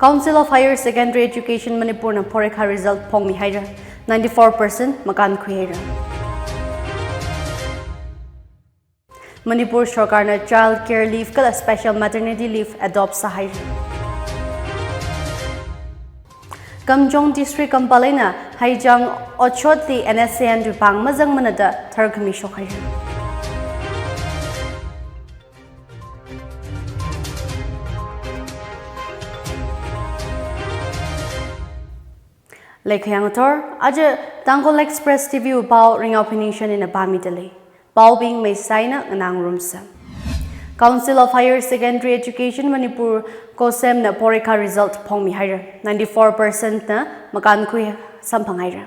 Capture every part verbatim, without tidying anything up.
Council of Higher Secondary Education Manipur na porikha result phongmihaira, ninety-four percent makānkhuihaira. Manipur sarkarna child care leave kala special maternity leave adopt sāhaira. Kamjong District Kampal eina Haichang otshotli N S C N wui pāng mazangmana da tharkhami shokhaira. Leikha yangthor, aja Tangkhul Express T V wui pao Ringao Phiningshan ina pāmidalei. Paobing meisaina nganāngarumsa. Council of Higher Secondary Education Manipur, COHSEM na porikha result phongmihaira. Ninety-four percent na makānkhui samphanghaira.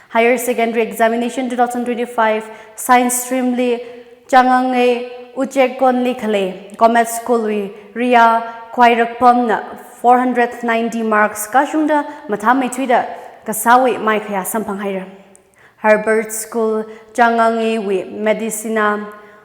Higher Secondary Examination two thousand twenty-five Science Stream li Changangei Uchekkonli khalei Comet School wui Ria Khwairakpam na four hundred ninety marks kashungda mathāmeithuida kasāwui maikhayā samphanghaira. Herbert School Changangei wui Medicina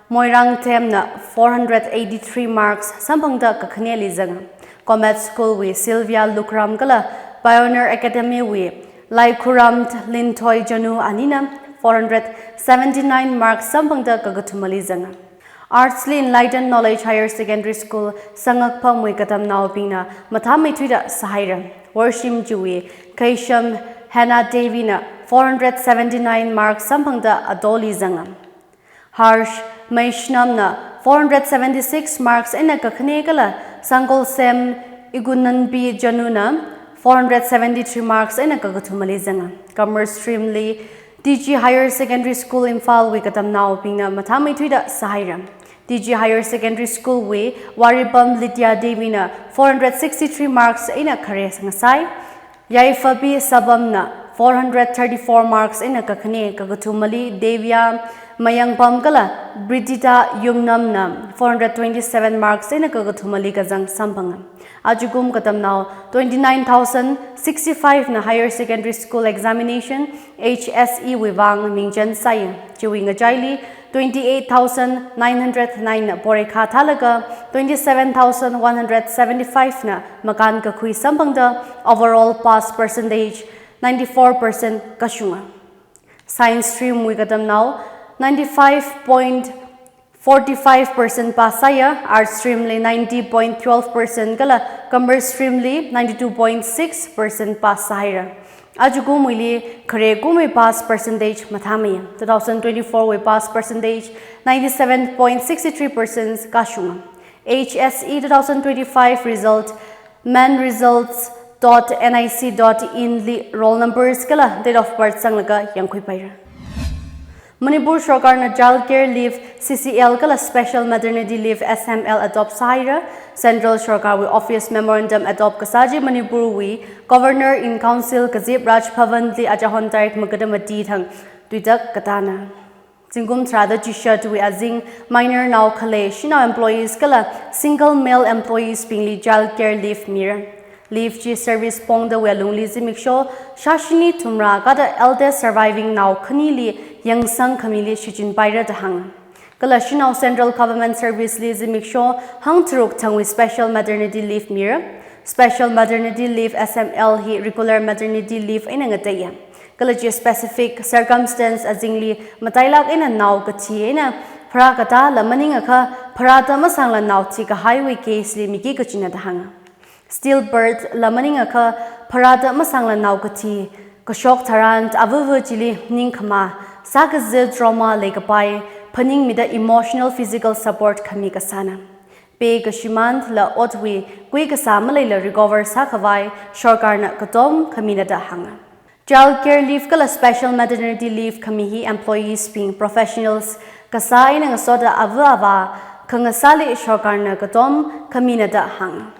Moirangthem na four hundred eighty-three marks samphangda kakhaneli zanga. Comet School wui Sylvia Lukram kala Pioneer Academy wui Laikhuram Linthoi Janu anina four hundred seventy-nine marks samphangda kakathumali zanga. Arts li Enlightened Knowledge Higher Secondary School Sangakpam wui katamnaobingna mathāmeithuida sāhaira. Worshim chiwui Kheisham Hannah Devi na four hundred seventy-nine marks samphangda atoli zanga. Harsh Meishnam na four hundred seventy-six marks eina kakhane kala Sangkolsem Igunanpi Janu na four hundred seventy-three marks eina kakathumali zanga. Commerce Stream li T G Higher Secondary School Imphal wui katamnaobingna mathāmeithuida sāhaira. T G Higher Secondary School wui Waripam Lydia Devi na four hundred sixty-three marks eina khare sangasai. Yaifapi Sabam na four hundred thirty-four marks eina kakhane, kakathumali Devya Mayangpam kala Bridita Yumnam na four hundred twenty-seven marks eina kakathumali kazang samphanga. Ajakum katamnao twenty-nine thousand sixty-five na Higher Secondary School Examination, H S E wui vang mingchān sāya. Chiwui ngachaili twenty-eight thousand nine hundred nine na porikha thālaga, twenty-seven thousand one hundred seventy-five na makānkakhui samphangda overall pass percentage ninety-four percent kashunga. Science Stream wui katamnao ninety-five point forty-five percent pass sāya, Arts Stream li ninety point twelve percent kala Commerce Stream li ninety-two point six percent pass sāhaira. Ajakumwuili kharekumwui pass percentage mathāmeiya. Two thousand twenty-four wui pass percentage ninety-seven point six three percent kashunga. H S E two thousand twenty-five result manresults dot N I C dot in li roll numbers kala date of birth zanglaga yangkhuipaira. Manipur sarkarna Child Care Leave, C C L, kala Special Maternity Leave, S M L, adopt sāhaira. Central sarkarwui office memorandum adopt kasā chi Manipurwui Governor in Council kazip Raj Bhavan li achahon tarik makada mati thang tuitak katāna. Zingkum tharāda chishatwui azing minor nao khalei shanao employees kala single male employees bingli child care leave mira. Leave chi service pongda wui alungli zimiksho shāshini thumrā kada eldest surviving nao khanili yangsang khamili shichinpaira da hānga. Kala shanao central government service li zimiksho hangtharuk thangwui special maternity leave mira. Special maternity leave, S M L, hi regular maternity leave eina ngateiya. Kala chi specific circumstance azingli matailāk eina nao kathi eina pharā katā la maningakha pharāda masāngla nao thikahaiwui case li miki kachina da hānga. Stillbirth la maningakha pharāda masāngla nao kathi kashok tharan avava chili ningkhama sākaza trauma leikapai phaningmida emotional physical support khami kasāna. Pay kashimān la otwui kuikasā maleila recover sākhavai sarkarna katom khamina da hānga. Child care leave kala special maternity leave khami hi employees bing professionals kasā eina ngasoda ava avā khangasāli sarkarna katom khamina da hānga.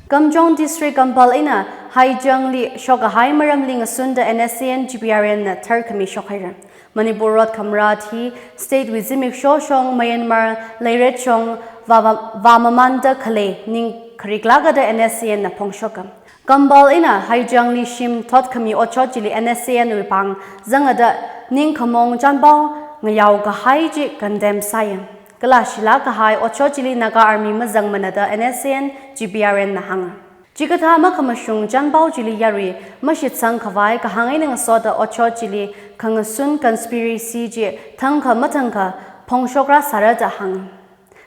Kamjong District Kampal eina Haichangli shokkahai maramli ngasunda N S C N G P R N na tharkhami shokhaira. Manipur rot khamrat hi state wui zimiksho shong Myanmar leiret shong vā, vā, vāmamanda khalei ning khariklākada N S C N na phongshoka. Kampal eina Haichangli shim thotkhami otshot chili N S C N wui pāng zangada ningkhamong chānpao ngayao kahai chi condemn sāya. Kala shilāk kahai otshot chili Naga Army mazangmana da N S C N G P R N na hānga. Chikathā makhamashung chānpao chili yarui mashitsang khavai kahāng eina ngasoda otshot chili khangasun conspiracy chi thangkha mathangkha phongshokra sāra da hānga.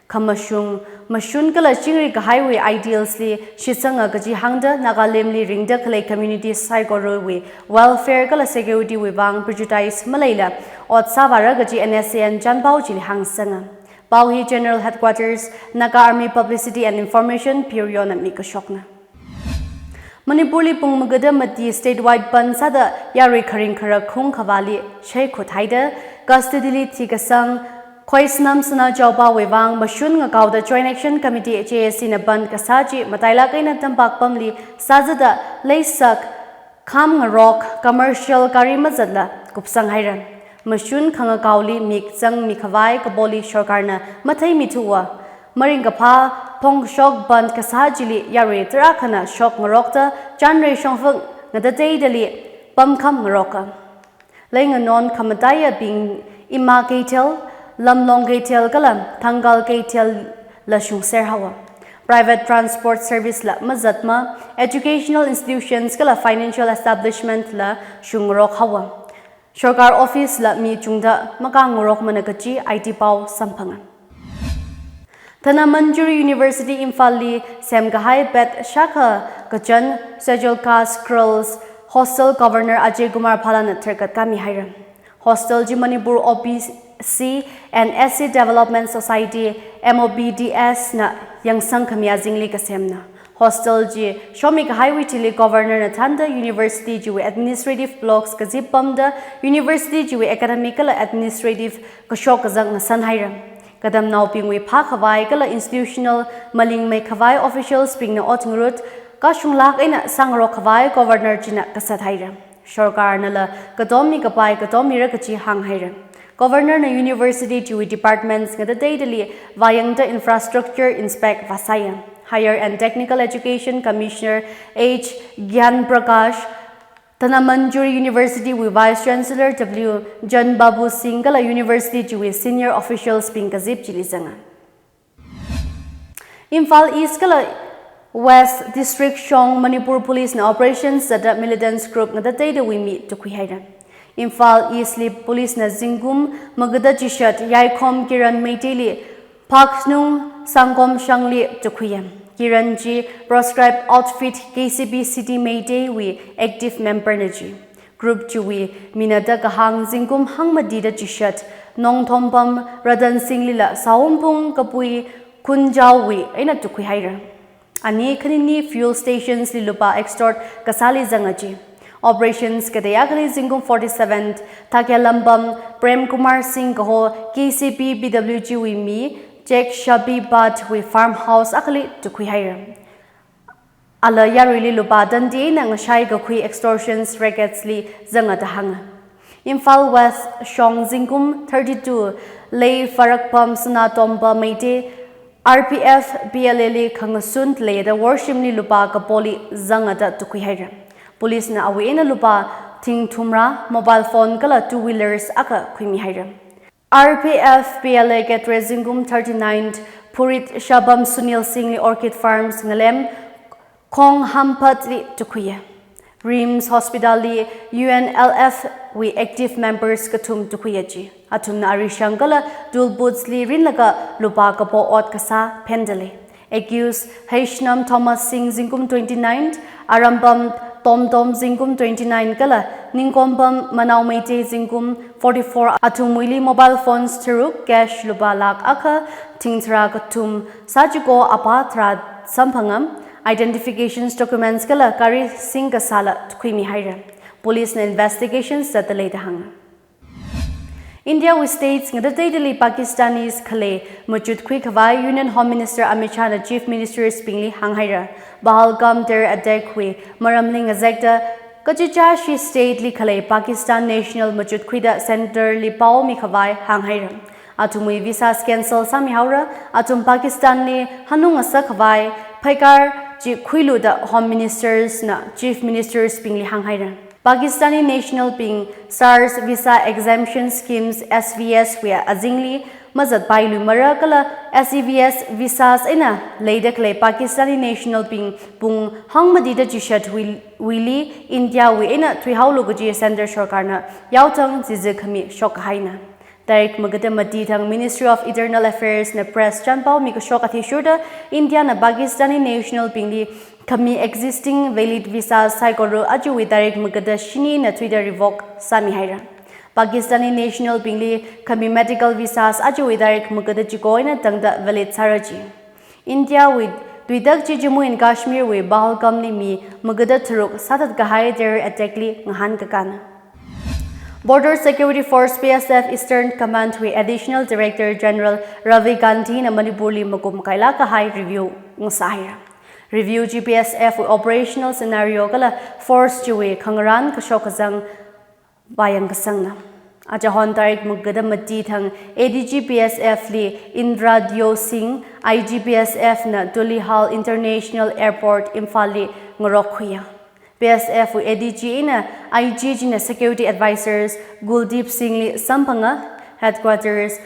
Khamashung, mashun kala chingri kahaiwui ideals li shitsanga kaji hāngda Nagalimli ringda khalei community saikorawui welfare kala security wui vang prejudice maleila ot sāvāra kaji N S C N chānpao chili hāngsanga. Pao hi General Headquarters, Naga Army Publicity and Information Bureau na mikashokna. Manipurli pung magada mati statewide bandh sāda yarui kharing kharak khung khavāli shaikhut haida, custody li thikasang Khoisnam Sanachaopa wui vang mashun ngakaoda Joint Action Committee J A C na bandh kasā chi matailak eina tampakpamli sāzada leisak, kham ngarok, commercial gari mazatla kupsang haira. Mashun khangakaoli mik zangmi khavai kapoli sorkarna matheimithuwa. Maringkaphā phongshok bandh kasā chili yarui tarākhana shok ngarokta chānrei shongfak ngatateidali pamkham ngaroka. Leinganon khamataiyabing Ima Keithel, Lamlong Keithel kala Thangal Keithel la shungser haowa. Private transport service la mazatma, educational institutions kala financial establishment la shungngarok haowa. Sorkar office la mi chungda makāngarokmana kaji I T pao samphanga. Dhanamanjuri University Imphal li semkahai pet shākha kachan Scheduled Caste Girls Hostel Governor Ajay Kumar Bhalla na tharkat kami haira. Hostel chi Manipur O B C and S C Development Society, M O B D S na yangsang khami azingli kasemna. Hostel chi shomi kahaiwui thili Governor na thānda university chiwui administrative blocks kazip pamda university chiwui academic kala administrative kashok kazak ngasan haira. Katamnaobingwui phākhavai kala institutional malingmei khavai officials bingna ot ngarut kashunglak eina sāngarok khavai Governor china kasat haira. Sorkarnala katommi kapai katommira kaji hāng haira. Governor na university chiwui departments ngatateidali vāyangda infrastructure inspect vāsāya. Higher and Technical Education Commissioner H Gyan Prakash, Dhanamanjuri University wui Vice Chancellor W Jan Babu Singh kala university chiwui senior officials bing kazip chili zanga. Imphal East kala West District shong Manipur Police na operation zatda militants group ngatateidawui mi tukhui haira. Imphal East li police na zingkum magada chishat Yaikhom Kiran Meitei li Phaknung Sangkom Shang li tukhuiya. Kiran chi proscribed outfit K C P City Meitei wui active member na ji. Group chiwui mina da kahāng zingkum hangmatida chishat Nongthompam Radan Singh lila Saompung Kapui Khunjao wui eina tukhui haira. Ani khanini fuel stations li lupā extort kasāli zanga ji. Operations katei akhali zingkum forty-seven Thakyalambam Prem Kumar Singh kaho K C P P W G wui mi Chek Shabi Bhatt wui farmhouse akhali tukhui haira. Ala yaruili lupā tandi eina ngashai kakhui extortions rackets li zanga da hānga. Imphal West shong zingkum thirty-two Lei Farakpam Sanatompa Meitei R P F P L A li khangasun leida worshimli lupā kapoli zanga da tukhui haira. Police na awui eina lupā thingthumra, mobile phone kala two wheelers akha khuimi haira. R P F P L A cadre zingkum thirty-nine Phurit Shabam Sunil Singh li Orchid Farms ngalem Khonghamphat li tukhuiya. RIMS Hospital li U N L F wui active members kathum tukhuiya ji. Athumna arishang kala tool booths li rinlaga lupā kapo ot kasā phendalei. Accused Heishnam Thomas Singh zingkum twenty-nine, Arambam Tomtom zingkum twenty-nine kala Ningkombam Manao Meitei zingkum forty-four athumwuili mobile phones tharuk, cash lupā lakh akha, thingthara kathum, sachiko apā tharā samphangam, identifications documents kala gari singkasāla khuimi haira. Police na investigations zatdalei da hānga. India wui states ngatateidali Pakistanis khalei machutkhui khavai Union Home Minister Amit Shah na Chief Ministers bingli hānghaira. Pahalgam terror attack wui maramli ngazekta kachichā shi state li khalei Pakistan national machutkhuida center li paomi khavai hānghaira. Athumwui visas cancel sāmi haora, athum Pakistan li hanung ngasak khavai phaikar chi khuilu da Home Ministers na Chief Ministers bingli hānghaira. Pakistani national bing SARS Visa Exemption Schemes, S V S wui azingli mazatpailuimara kala S E V S visas eina leida khalei Pakistani national bing pung hangmatida chishat wui, wuili India wui eina thuihaolu kaji Centre Sarkarna yaotang zizi khami shokkahaina. Tarik magada mati thang Ministry of Internal Affairs na press chānpao mikashok athishurda India na Pakistani national bingli khami existing valid visas saikora ajawui tarik magada shini na thuida revoke sāmihaira. Pakistani national bingli khami medical visas ajawui tarik magada chiko eina tangda valid sāra ji. India wui tuitak chi Jammu and Kashmir wui Pahalgam li mi magada tharuk sāthat kahai terror attack li ngahānkakana. Border Security Force, B S F Eastern Command wui Additional Director General Ravi Gandhi na Manipur li makum kaila kahai review ngasāhaira. Review chi B S F wui operational scenario kala force chiwui khangarān kashok kazang vāyang kasangna. Achahon tarik magada mati thang A D G B S F li Indra Deo Singh, I G B S F na Tullihal International Airport Imphal li ngarok khuiya. B S F wui A D G eina I G china security advisors Kuldeep Singh li samphanga, headquarters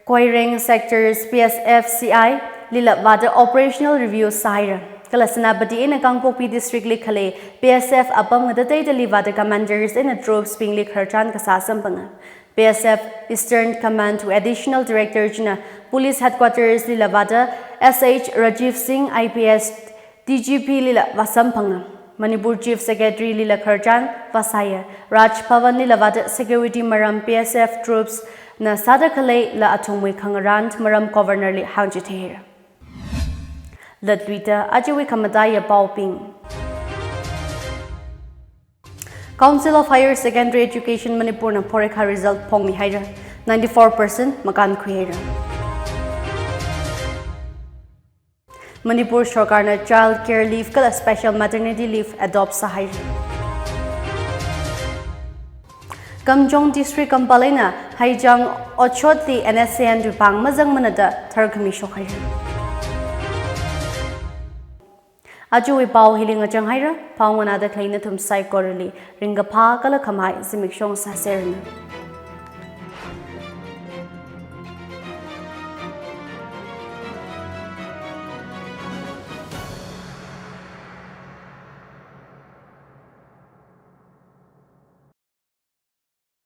Koireng sectors B S F C I lila vāda operational review sāhaira. Kala Senapati eina Kangpokpi district li khalei B S F apam ngatateitali vāda commanders eina troops bingli khararchan kasā samphanga. B S F Eastern Command wui Additional Director china Police Headquarters lila vāda S H Rajiv Singh I P S D G P lila vāsamphanga. Manipur Chief Secretary lila khararchan vāsāya. Raj Bhavan lila vāda security maram B S F troops na sāda khaleila athumwui khangarān maram Governor li hāngchitheira. Latluida ajawui khamataiya paobing. Council of Higher Secondary Education Manipur na phoreikha result phongmihaira, ninety-four percent makānkhuihaira. Manipur Sarkarna child care leave kala special maternity leave adopt sāhaira. Kamjong District Kampal eina Haijang Ochot li N S C N wui pāng mazangmana da tharkhami shokhaira. Ajawui pao hili ngachanghaira, pao nganāda khalei nathum saikorali ringkaphā kala khamahai zimiksho sāseranu.